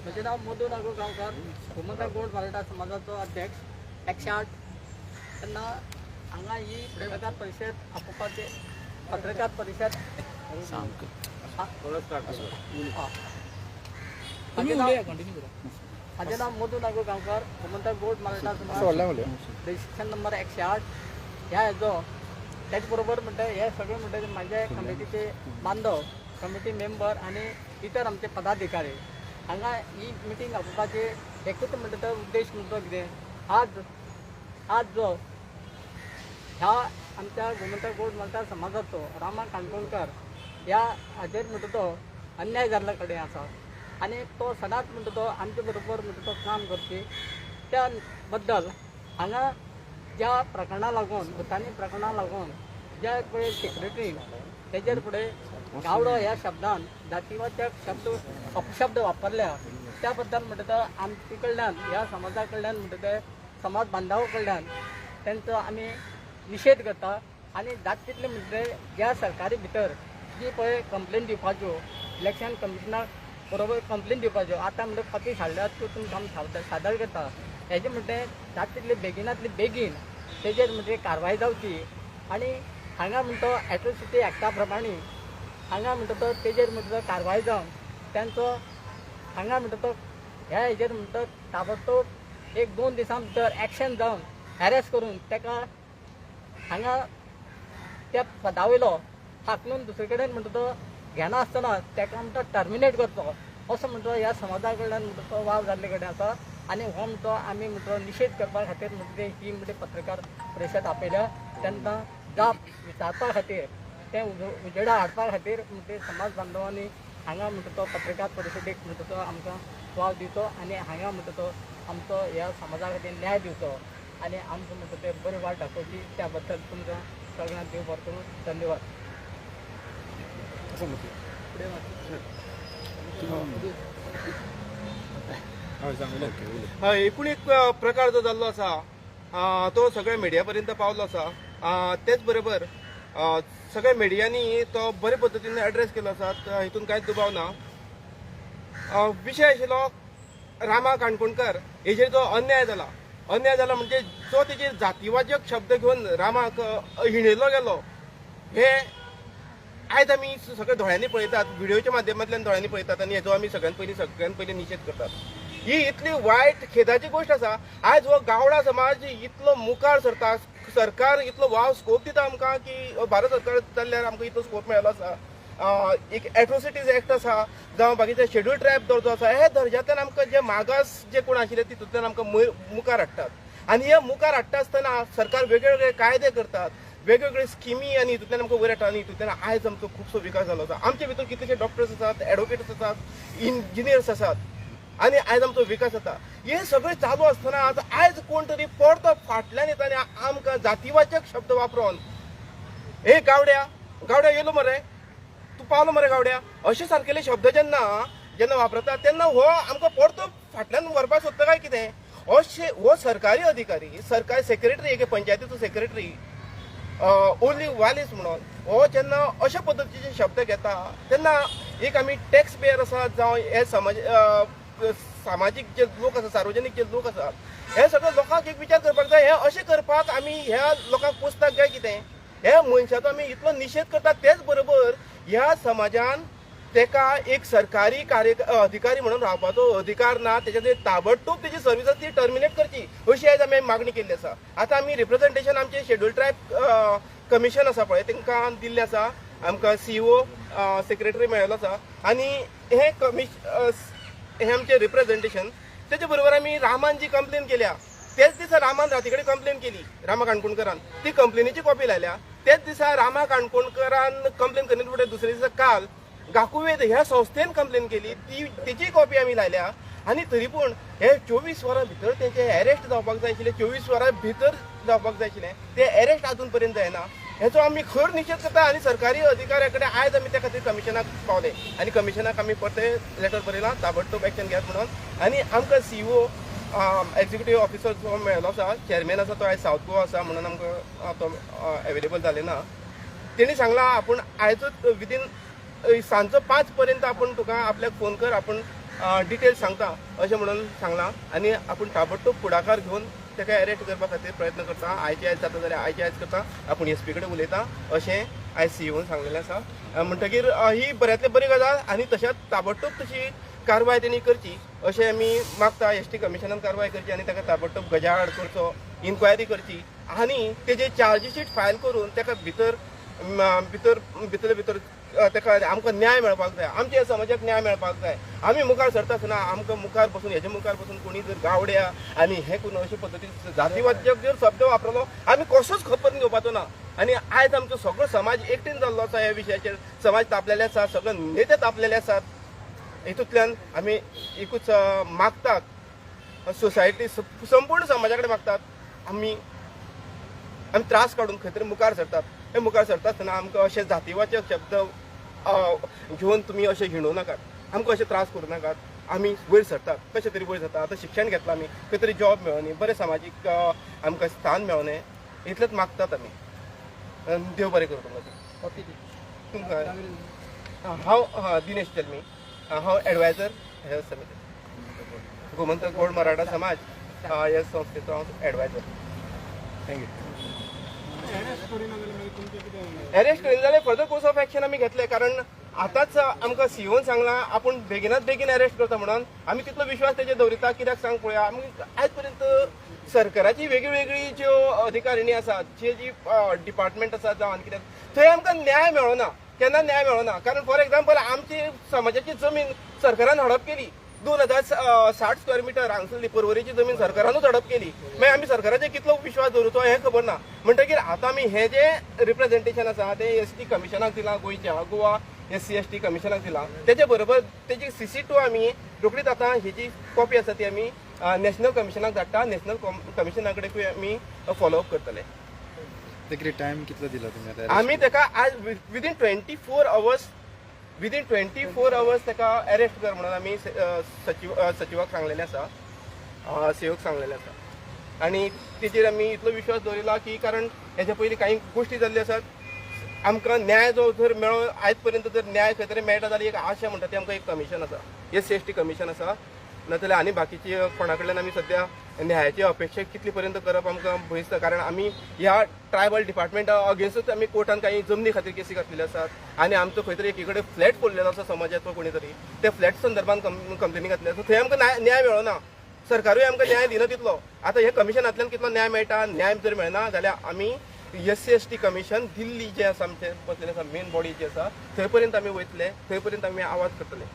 म्हजें नांव मधू नागू गांवकार, गोमंतक गोड मराठा समाजाचो अध्यक्ष 108. तेन्ना हांगा ही पत्रकार परिशद आपोवपाचे पत्रकार परिशद. तुम्ही उलया, कंटिन्यू करा. म्हजें नांव मधू नागू गांवकार, गोमंतक गोड मराठा समाज, रजिस्ट्रेशन नंबर 108. ह्या हेजो त्याच बरोबर म्हणटा हे सगळे म्हणटा म्हाजे कमिटीचे बांधव, कमिटी मेंबर आनी इतर आमचे पदाधिकारी. हांगा ही मिटींग आपोवपाचे एकूच म्हणटा तो उद्देश म्हणटा तो कितें, आज आज जो ह्या आमच्या गोमंतक गोड मराठा समाजाचो रामा काणकोणकर ह्या हाजेर म्हणटा तो अन्याय जाल्ल्या कडेन आसा आनी तो सदांच म्हणटा तो आमचे बरोबर म्हणटा तो काम करपी. त्या बद्दल हांगा ज्या प्रकरणा लागून, भुतानी प्रकरणा लागून ज्या पळय सेक्रेटरी तेजेर फुडें गावडो ह्या शब्दान जातीवाचक शब्द, अपशब्द वापरल्या, त्या बद्दल म्हणटा तो आमचे कडल्यान, ह्या समाजा कडल्यान, म्हणटा ते समाज बांधवा कडल्यान तेंचो आमी निशेध करता. आनी जाता तितले म्हणटा ज्या सरकारी भितर जी पळय कंप्लेन दिवपाच्यो, इलेक्शन कमिशनाक बरोबर कंप्लेन दिवपाच्यो, आतां म्हणटा कॉपी हाडल्यात, त्यो तुमकां आमी सादर करता. हेजे म्हणटा जाता तितले बेगिनातले बेगीन तेजेर म्हणजे कारवाय जावची. आनी हांगा म्हणटा एट्रोसिटी एक्टा प्रमाणे हांगा म्हणटा तो तेजेर म्हणटा तो कारवाय जावन तेंचो हांगा म्हणटा तो ह्या हेजेर म्हणटा ताबडतोब 1-2 दिसां भितर एक्शन जावन एरेस्ट करून तेका हांगा त्या पदा वयलो हाकलून दुसरे कडेन म्हणटा तो घेनासतना तेका म्हणटा टर्मिनेट करचो, असो म्हणटा ह्या समाजा कडल्यान म्हणटा तो वाव जाल्ले कडेन आसा. आनी हो म्हणटा आमी म्हणटा निशेध करपा खातीर म्हणटा ही म्हणटा पत्रकार परिशद आपयल्या. तेन्ना जाप विचारपा खातीर, तें उजेडा हाडपा खातीर म्हणटा समाज बांधवांनी हांगा म्हणटा तो पत्रकार परिशदेक म्हणटा तो आमकां वाव दिवचो आनी हांगा म्हणटा तो आमचो ह्या समाजा खातीर न्याय दिवचो आनी आमकां म्हणटा ते बरी वाट दाखोवची. त्या बद्दल तुमकां सगळ्यांक देव बरो करूं. धन्यवाद. हय, एकूण एक प्रकार जो जाल्लो आसा तो सगळ्या मिडिया पर्यंत पावलो आसा. तेच बरोबर सगळ्या मिडियांनी तो बरे पद्दतीन एड्रेस केलो आसा, हितून कांयच दुबाव ना. विशय आशिल्लो रामा काणकोणकर हेजेर जो अन्याय जाला, अन्याय जाला म्हणजे जो तेजेर जातीवाचक शब्द घेवन रामाक हिणयलो गेलो, हे आयज आमी सगळे दोळ्यांनी पळयतात, व्हिडिओच्या माध्यमांतल्यान दोळ्यांनी पळयतात आनी हेजो आमी सगळ्यान पयलीं निशेध करतात. ही इतली वायट खेदाची गोश्ट आसा. आयज हो गावडा समाज इतलो मुखार सरता, सरकार इतलो वाव स्कोप दिता आमकां की भारत सरकार चल्ल्यार आमकां इतलो स्कोप मेळ्ळो आसा. एक एट्रोसिटीज एक्ट आसा, जावं बाकीचे शेड्यूल ट्रायब दर्जो आसा, हे दर्जांतल्यान आमकां जे मागास जे कोण आशिल्ले तितूंतल्यान आमकां मुखार हाडटात. आनी हे मुखार हाडटा आसतना सरकार वेगवेगळे कायदे करतात, वेगवेगळे स्किमी आनी हितूंतल्यान आमकां वयर हाडटा. आनी हितूंतल्यान आयज आमचो खुबसो विकास जालो आसा. आमचे भितर कितलेशे डॉक्टर्स आसात, एडवोकेट्स आसात, इंजिनियर्स आसात आनी आयज आमचो विकास जाता. हे सगळें चालू आसतना आतां आयज कोण तरी परतो फाटल्यान येता आनी आमकां जातीवाचक शब्द वापरून, हे गावड्या, गावड्या येयलो मरे, तूं पावलो मरे गावड्या, अशे सारकेले शब्द जेन्ना जेन्ना वापरता तेन्ना हो आमकां परतो फाटल्यान व्हरपाक सोदता काय कितें? अशे हो सरकारी अधिकारी, सरकारी सेक्रेटरी, एके पंचायतीचो सेक्रेटरी ओनली वालीस म्हणून हो जेन्ना अशा पद्दतीचे शब्द घेता तेन्ना एक आमी टॅक्स पेयर आसात, जावं हे समाज सामाजीक जे लोक आसा, सार्वजनीक जे लोक आसात, हे सगळे लोकांक एक विचार करपाक जाय. हे अशें करपाक आमी ह्या लोकांक पोसतात काय कितें? हे मनशाचो आमी इतलो निशेध करतात, तेच बरोबर ह्या समाजान तेका एक सरकारी कार्य अधिकारी म्हणून रावपाचो अधिकार ना. तेच्या ताबडतोब तेजी सर्वीस आसा ती टर्मिनेट करची अशी आयज आमी मागणी केल्ली आसा. आतां आमी रिप्रेझेंटेशन आमचे शेड्यूल ट्रायब कमिशन आसा पळय तांकां दिल्लें आसा. आमकां सीईओ सेक्रेटरी मेळिल्लो आसा आनी हे हे आमचें रिप्रेझेंटेशन. तेचे बरोबर आमी रामान जी कंप्लेन केल्या तेच दिसा रामान राती कडेन कंप्लेन केली रामा काणकोणकरान, ती कंप्लेनीची कॉपी लायल्या. तेच दिसा रामा काणकोणकरान कंप्लेन करीत फुडें दुसरे दिसा काल गाकुवेद ह्या संस्थेन कंप्लेन केली, ती तेची कॉपी आमी लायल्या. आनी तरी पूण हे 24 वरां भितर तेंचे एरेस्ट जावपाक जाय आशिल्ले, 24 वरां भितर जावपाक जाय आशिल्लें, ते एरेस्ट आजून पर्यंत जायना. हेचो आमी खर निशेध करता आनी सरकारी अधिकाऱ्या कडेन आयज आमी त्या खातीर कमिशनाक पावले आनी कमिशनाक आमी परते लेटर बरयलां ताबडतोब एक्शन घेयात म्हणून. आनी आमकां सीईओ एक्झिक्युटीव ऑफिसर जो मेळ्ळो आसा, चेअरमॅन आसा तो आयज सावथ गोवा आसा म्हणून आमकां तो एवेलेबल जाले ना. तेणी सांगलां आपूण आयजूच विदीन सांजचो 5 पर्यंत आपूण तुका आपल्याक फोन कर, आपूण डिटेल्स सांगता अशें म्हणून सांगलां आनी आपूण ताबडतोब फुडाकार घेवन ताका अरेस्ट करपा खातीर प्रयत्न करता. आयचे आयज जाता जाल्यार आयचे आयज करता, आपूण एस पी कडेन उलयता अशें आयज सीईओन सांगलेलें आसा. म्हणटगीर ही बऱ्यांतली बरी गजाल आनी तशेंच ताबडतोब तशी कारवाय तेणी करची अशें आमी मागता. एस टी कमिशनान कारवाय करची आनी ताका ताबडतोब गजाआड करचो, इन्क्वायरी करची आनी तेजे चार्जशीट फायल करून ताका भितर भितर भितरले भितर ताका आमकां न्याय मेळपाक जाय, आमच्या समाजाक न्याय मेळपाक जाय. आमी मुखार सरता आसतना आमकां मुखार बसून, हेच्या मुखार बसून कोणी जर गावड्या आनी हें करून अशे पद्दतीन जातीवाचक जर शब्द वापरलो आमी कसोच खबर घेवपाचो ना. आनी आयज आमचो सगळो समाज एकटेन जाल्लो आसा ह्या विशयाचेर. समाज तापलेले आसा, सगळे नेते तापलेले आसात. हितूंतल्यान आमी एकूच मागतात, सोसायटी संपूर्ण समाजा कडेन मागतात, आमी आमी त्रास काडून खंय तरी मुखार सरतात. हे मुखार सरता आसतना आमकां अशे जातीवाचक शब्द घेवन तुमी अशें हिणोवं नाकात, आमकां अशे त्रास करूं नाकात. आमी वयर सरतात, कशें तरी वयर सरतात. आतां शिक्षण घेतलां आमी, खंय तरी जॉब मेळोनी, बरें समाजीक आमकां स्थान मेळोने, इतलेंच मागतात आमी. देव बरें करूं तुमकां. तुमकां हांव दिनेश जल्मी, हांव एडवायजर ह्या समिती गोमंतक गोड मराठा समाज ह्या संस्थेचो हांव एडवायजर. Thank you. Arrest करिना जाल्यार फर्दर कोर्स ऑफ एक्शन आमी घेतले, कारण आतांच आमकां सीईओन सांगलां आपूण बेगिनात बेगीन अरेस्ट करता म्हणून आमी तितलो विश्वास तेजेर दवरिता. कित्याक सांग पळोवया, आमी आयज पर्यंत सरकाराची वेगळी वेगळी ज्यो अधिकारिणी आसात, जे जी डिपार्टमेंट आसा जावं आनी कितें, थंय आमकां न्याय मेळना, केन्ना न्याय मेळना. कारण फॉर एग्जाम्पल आमची समाजाची जमीन सरकारान हडप केली, 2060 स्क्वेअर मिटर हांगसरली परवरीची जमीन सरकारानूच हडप केली. मागीर आमी सरकाराचेर कितलो विश्वास दवरुचो हें खबर ना. म्हणटकीर आतां आमी हें जें रिप्रेझेंटेशन आसा तें एस टी कमिशनाक दिलां, गोंयच्या गोवा SC ST कमिशनाक दिलां. तेजे बरोबर तेजी CC 2 आमी रोखडीच आतां हेजी कॉपी आसा ती आमी नॅशनल कमिशनाक धाडटा. नॅशनल कमिशना कडेन आमी फॉलोअप करतले. ते कितें टायम कितलो दिला तुमी आतां? आमी ताका आज within 24 hours, within 24 hours ताका अरेस्ट कर म्हणून आमी सचिवाक सांगलेलें आसा, सेवक सांगलेलें आसा. आनी तेजेर आमी इतलो विश्वास दवरिला की कारण हेच्या पयलीं कांय गोश्टी जाल्ल्यो आसात. आमकां न्याय जो जर मेळो, आयज पर्यंत जर न्याय खंय तरी मेळटा जाल्यार एक आशा म्हणटा ती आमकां एक कमिशन आसा, SC ST commission आसा. नाजाल्यार आनी बाकीची कोणा कडल्यान आमी सद्या न्यायाची अपेक्षा कितली पर्यंत करप आमकां भंय दिसता. कारण आमी ह्या ट्रायबल डिपार्टमेंटा अगेन्स्टूच आमी कोर्टान काही जमनी खातीर केसी घातलेल्यो आसात आनी आमचो खंय तरी एकी कडेन फ्लॅट फोडलेलो आसा समाजाचो कोणी तरी, त्या फ्लॅट संदर्भान कंप्लेनी घातल्या आसा. थंय आमकां न्याय मेळना, सरकारूय आमकां न्याय दिना तितलो. आतां हे कमिशनांतल्यान कितलो न्याय मेळटा, न्याय जर मेळना जाल्यार आमी SC ST commission दिल्ली जे आसा आमचें बसलेलें आसा, मेन बॉडी जी आसा, थंय पर्यंत आमी वयतले, थंय पर्यंत आमी आवाज करतले.